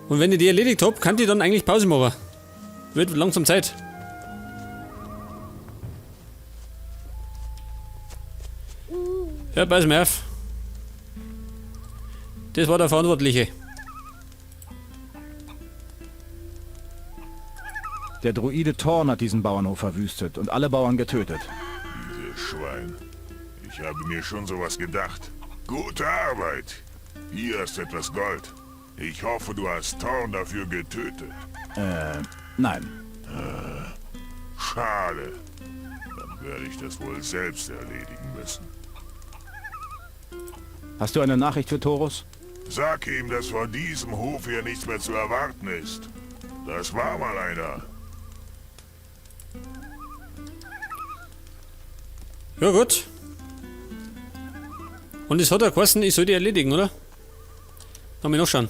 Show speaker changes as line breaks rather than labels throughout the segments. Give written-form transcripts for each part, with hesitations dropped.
Und wenn ich die erledigt hab, kann die dann eigentlich Pause machen. Wird langsam Zeit. Ja, pass mal auf. Das war der Verantwortliche.
Der Druide Thorn hat diesen Bauernhof verwüstet und alle Bauern getötet.
Dieses Schwein. Ich habe mir schon sowas gedacht. Gute Arbeit. Hier ist etwas Gold. Ich hoffe, du hast Thorn dafür getötet.
Nein.
Schade. Dann werde ich das wohl selbst erledigen müssen.
Hast du eine Nachricht für Thorus?
Sag ihm, dass von diesem Hof hier nichts mehr zu erwarten ist. Das war mal einer.
Ja gut. Und es hat ja geheißen, ich soll die erledigen, oder? Lass mich nachschauen.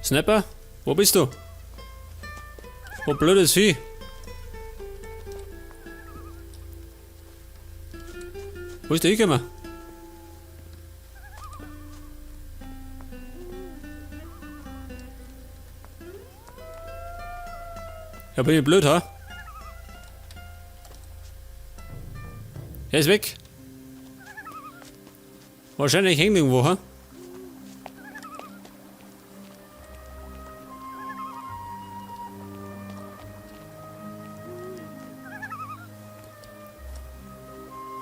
Snapper, wo bist du? Wo blödes Vieh. Wo ist der hingekommen? Ja, bin ich blöd, ha? Er ist weg. Wahrscheinlich hängt irgendwo, ha?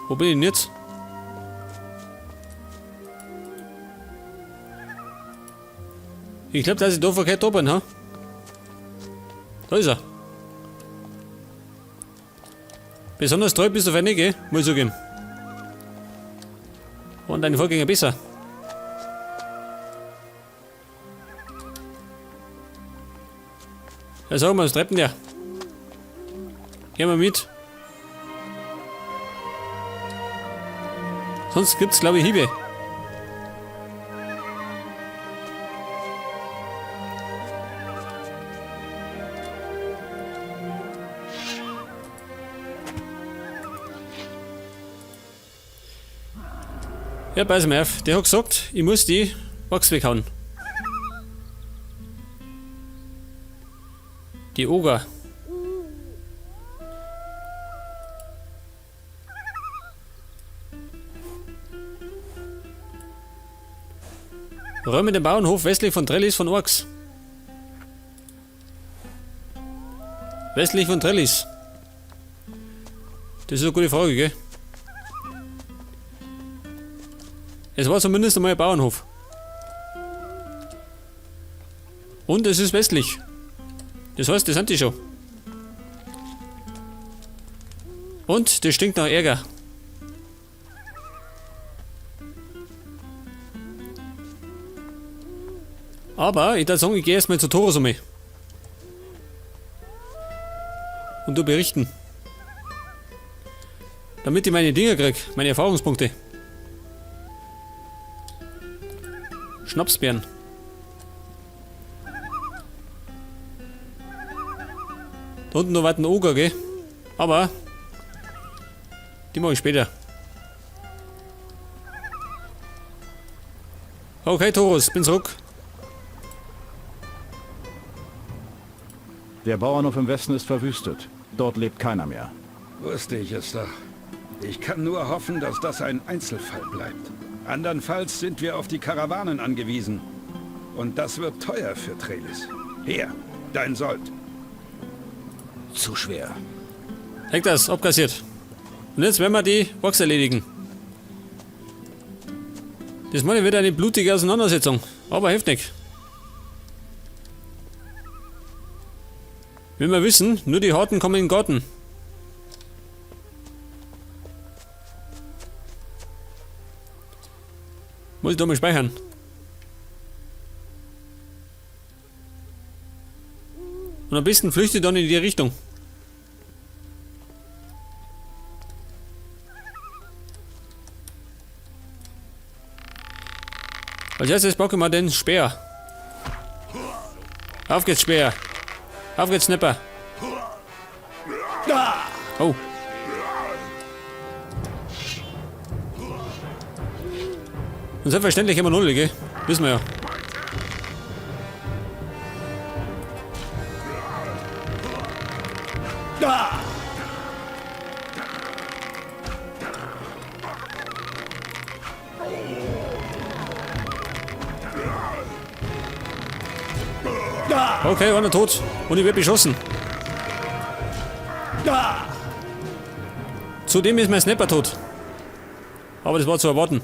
Wo bin ich denn jetzt? Ich glaub, dass ich da verkehrt da bin, ha? Da ist er. Besonders treu bist du für nicht, gell? Muss ich zugeben. Waren deine Vorgänger besser? Ja, sag mal, was treibt denn der? Geh mal mit. Sonst gibt's, glaub ich, Hiebe. Ja, pass mal auf. Der hat gesagt, ich muss die Wachs weghauen. Die Oger. Räume den Bauernhof westlich von Trellis von Orks. Westlich von Trellis. Das ist eine gute Frage, gell? Es war zumindest einmal ein Bauernhof. Und es ist westlich. Das heißt, das sind die schon. Und das stinkt nach Ärger. Aber ich würde sagen, ich gehe erstmal zu Thorus um mich. Und du berichten. Damit ich meine Dinger krieg, meine Erfahrungspunkte. Schnapsbeeren. Da unten noch weiter ein Oger, gell? Aber die mach ich später. Okay, Thorus, bin zurück.
Der Bauernhof im Westen ist verwüstet. Dort lebt keiner mehr.
Wusste ich es doch. Ich kann nur hoffen, dass das ein Einzelfall bleibt. Andernfalls sind wir auf die Karawanen angewiesen. Und das wird teuer für Trelis. Hier, dein Sold.
Zu schwer.
Heck das, abkassiert. Und jetzt werden wir die Orks erledigen. Das meine ich wieder eine blutige Auseinandersetzung. Aber hilft nicht. Wenn wir wissen, nur die Harten kommen in den Garten. Muss ich da mal speichern. Und am besten flüchte ich dann in die Richtung. Als erstes packe ich mal den Speer. Auf geht's, Speer. Auf geht's, Snapper. Oh. Und selbstverständlich immer null, gell? Wissen wir ja. Okay, einer tot. Und ich werde beschossen. Zudem ist mein Snapper tot. Aber das war zu erwarten.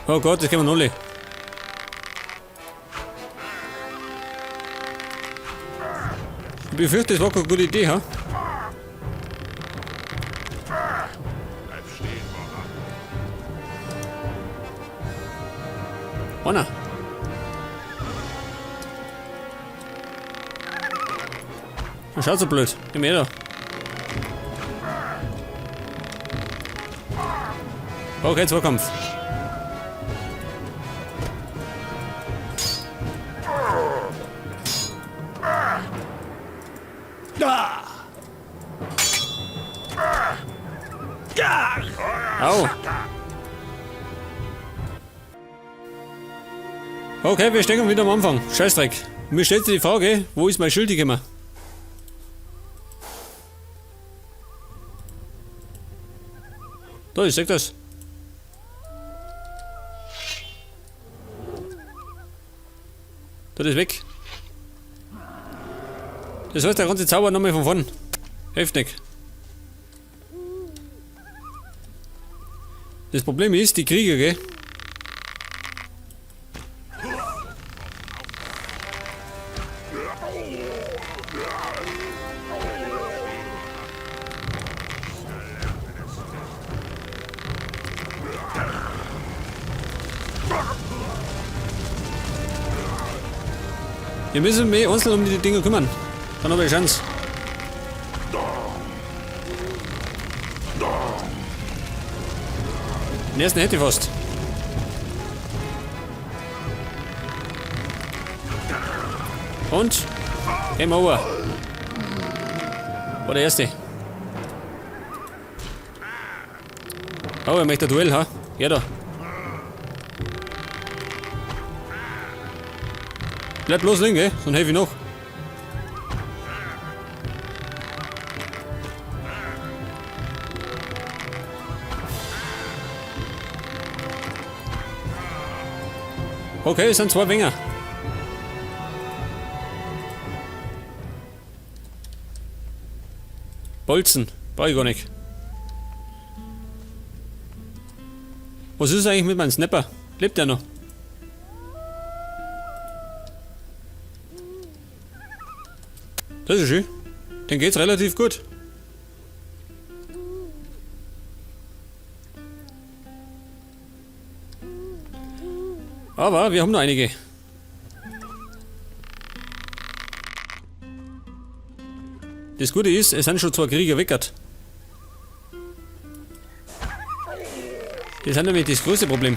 Oh Gott, das kommen alle. Ich befürchte, das war keine gute Idee, ha?
Bleib stehen, Borra.
Einer. Schaut so blöd. Geh mir da. Okay, Zweikampf. Au. Okay, wir stecken wieder am Anfang. Scheißdreck. Mir stellt sich die Frage, wo ist mein Schild gekommen? Da, ich seh das. Das ist weg. Das heißt, der ganze Zauber nochmal von vorn. Heftig. Das Problem ist, die Krieger, gell? Wir müssen mehr einzeln um die Dinger kümmern. Dann habe ich eine Chance. Den ersten hätte ich fast. Und? Game over. War der erste. Oh, er möchte ein Duell, ha? Ja da. Bleib bloß liegen, gell? Sonst helfe ich noch. Okay, es sind zwei Winger. Bolzen, brauch ich gar nicht. Was ist eigentlich mit meinem Snapper? Lebt der noch? Das ist schön. Dem geht's relativ gut. Aber wir haben noch einige. Das Gute ist, es sind schon zwei Krieger weggert. Das ist nämlich das größte Problem.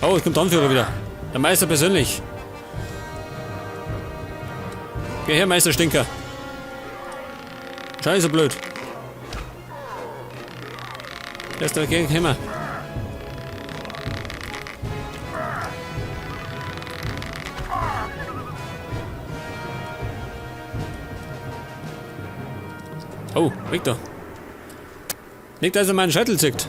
Oh, es kommt der Anführer wieder. Der Meister persönlich. Geh her, Meister Stinker. Scheiße blöd. Der ist dagegen gekommen. Oh, weg da. Nicht, dass er meinen Scheitel zieht.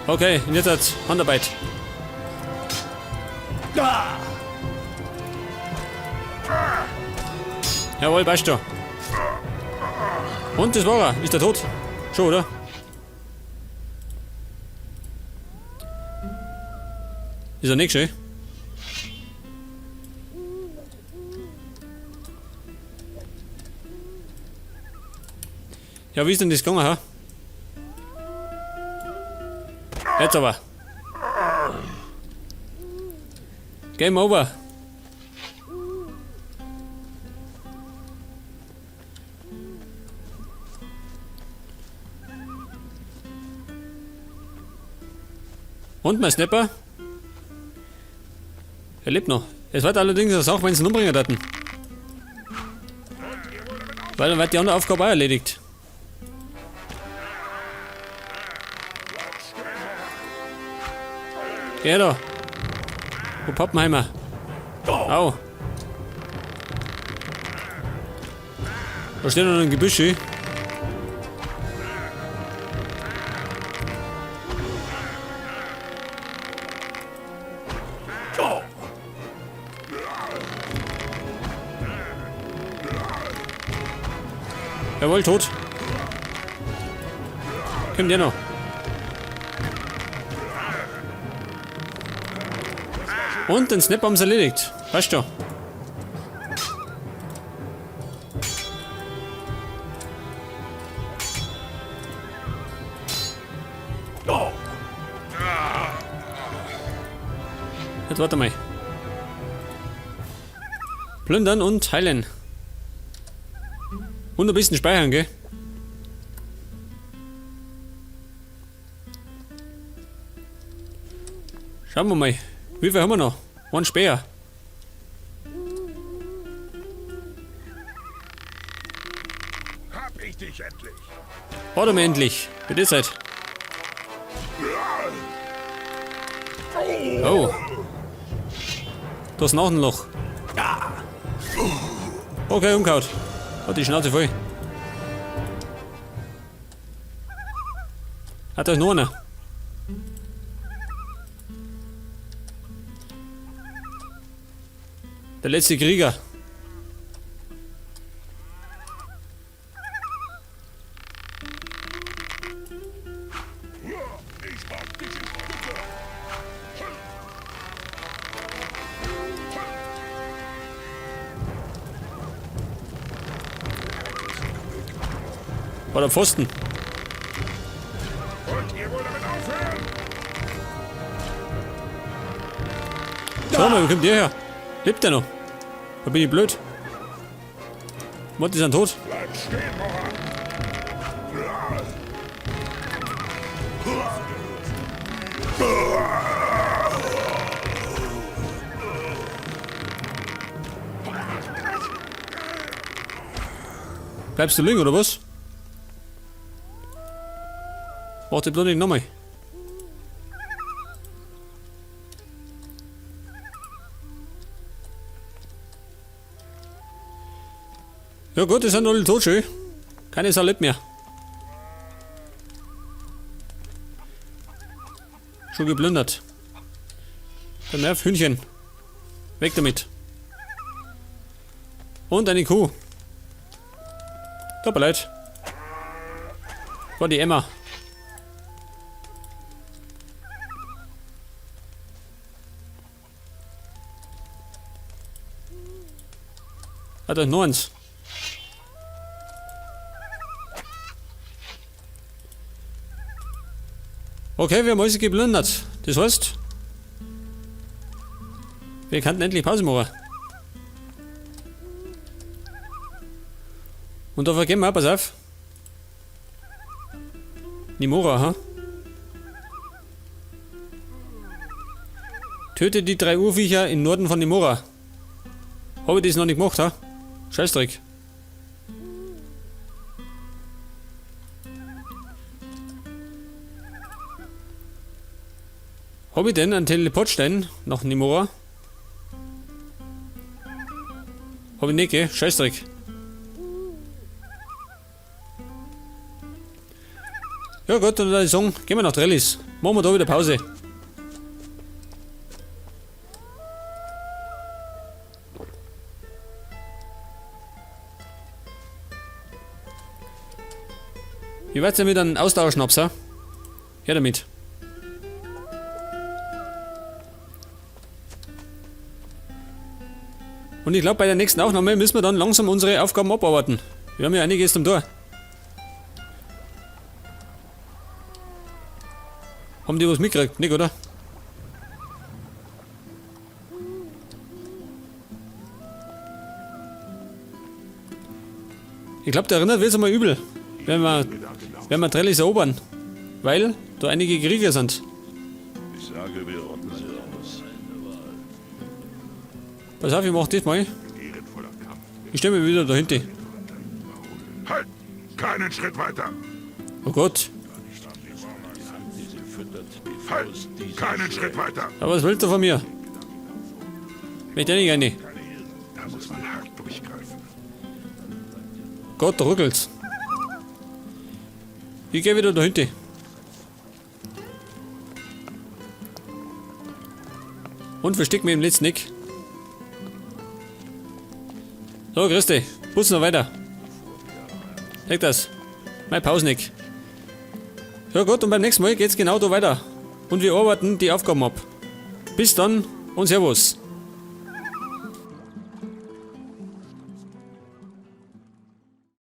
Okay, und jetzt hat's Handarbeit. Jawohl, passt schon. Und das war er. Ist er tot? Schon, oder? Ist er nicht schön? Ja, wie ist denn das gegangen, ha? Jetzt aber. Game over. Und mein Snapper? Er lebt noch. Es wird allerdings auch, wenn sie ihn umbringen hatten. Weil dann wird die andere Aufgabe auch erledigt. Geh da. Wo Pappenheimer? Au. Da steht noch ein Gebüsch. Jawohl, tot. Kommt der noch. Und den Snap haben sie erledigt. Weißt du. Jetzt warte mal. Plündern und heilen. Und ein bisschen speichern, gell? Schauen wir mal. Wie viel haben wir noch? Ein Speer.
Hab ich dich endlich.
Warte mal endlich. Bitte seid. Oh. Da ist noch ein Loch. Okay, umgehauen. Hat die Schnauze voll. Hat euch noch einer. Der letzte Krieger.
Ich mach dich in Stücke.
War der Pfosten.
Wollt ihr wohl damit aufhören?
Schau mal, wo kommt der her? Lebt der noch? Da bin ich blöd. Mod, die sind tot.
Bleib stehen, Moran.
Bleibst du liegen, oder was? Warte, bloß nicht nochmal. Ja gut, die sind alle tot, schön. Keine Sau lebt mehr. Schon geplündert. Der Nerv, Hühnchen. Weg damit. Und eine Kuh. Tut mir leid. War die Emma. Hat euch noch eins. Okay, wir haben alles geplündert. Das heißt, wir könnten endlich Pause machen. Und da vergeben wir auch, pass auf. Nimora, ha? Töte die 3 Urviecher im Norden von Nimora. Hab ich das noch nicht gemacht, ha? Scheißdreck. Hab ich denn einen Teleportstein nach Nimora? Hab ich nicht, gell? Scheißdreck. Ja gut, dann würde ich sagen, gehen wir nach Trellis. Machen wir da wieder Pause. Wie wär's denn mit einem Ausdauerschnaps, hä? Her damit. Und ich glaub, bei der nächsten Aufnahme müssen wir dann langsam unsere Aufgaben abarbeiten. Wir haben ja einiges zum Tor. Haben die was mitgekriegt? Nicht, oder? Ich glaube, der erinnert wird's mal übel, wenn wir Trellis erobern. Weil da einige Krieger sind.
Ich sage, wir rotten sie aus.
Pass auf, ich mach das mal.
Ehrenvoller Kampf.
Ich stelle mich wieder dahinter.
Halt! Keinen Schritt weiter!
Oh Gott.
Halt! Keinen Schritt weiter!
Aber was willst du von mir? Möchte ich nicht rein.
Da muss man hart durchgreifen.
Gott, da ruckelt's. Ich geh wieder dahinter. Und versteck mich im letzten Eck. So, Christi, putz noch weiter. Leg das. Mein Pauseneck. Ja gut, und beim nächsten Mal geht's genau da weiter. Und wir arbeiten die Aufgaben ab. Bis dann und Servus.